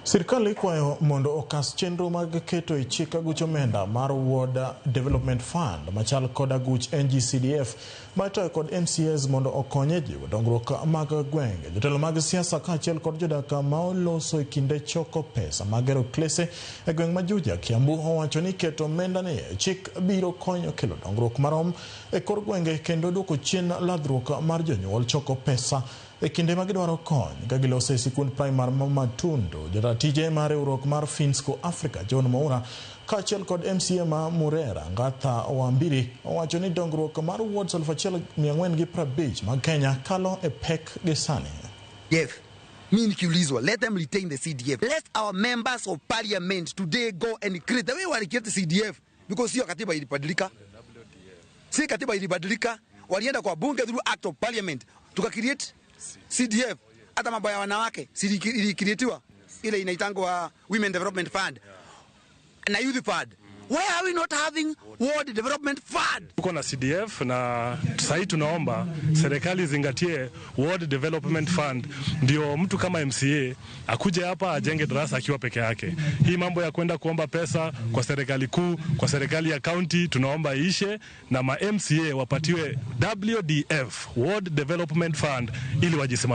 Sirkal ikwayo mondo okas chenro mag keto e chik aguch omenda mar Ward Development Fund machal kod aguch NGCDF ma itayo kod MCAs mondo okony e jiwo dongruok mag gwenge. Jotelo mag siasa kaachiel kod jodak ma oloso e kinde choko pesa mag gero klese e gweng' ma Juja, Kiambu owacho ni keto omenda ni e chik biro konyo kelo dongruok marom e kor gwenge kendo duoko chien ladhruok mar jonyuol choko pesa e kinde ma gidwaro kony ka giloso e sikund primar ma Matundu. Jata tije mar riwruok mar Finsco Africa John Moura kaachiel kod MCA ma Murera Ngatha Wambiri owacho ni dongruok mar wards 1450 mag Kenya kalo e pek gi sani. CDF. Mi nikiulizwa, let them retain the CDF. Let our members of parliament today go and create the way wali create the CDF because sio katiba ilibadilika. Si katiba ilibadilika, walienda kwa bunge through act of parliament tuka create CDF. Hata mambo ya wanawake si ilicreatiwa ile inaitangwa Women Development Fund na Youth Fund. Why are we not having Ward Development Fund? Tuko na CDF na sahii tunaomba serikali izingatie Ward Development Fund, ndio mtu kama MCA akuje hapa ajenge darasa akiwa peke yake. Hii mambo ya kwenda kuomba pesa kwa serikali kuu, kwa serikali ya county, tunaomba iishe na ma MCA wapatiwe WDF, Ward Development Fund, ili wajisimamie.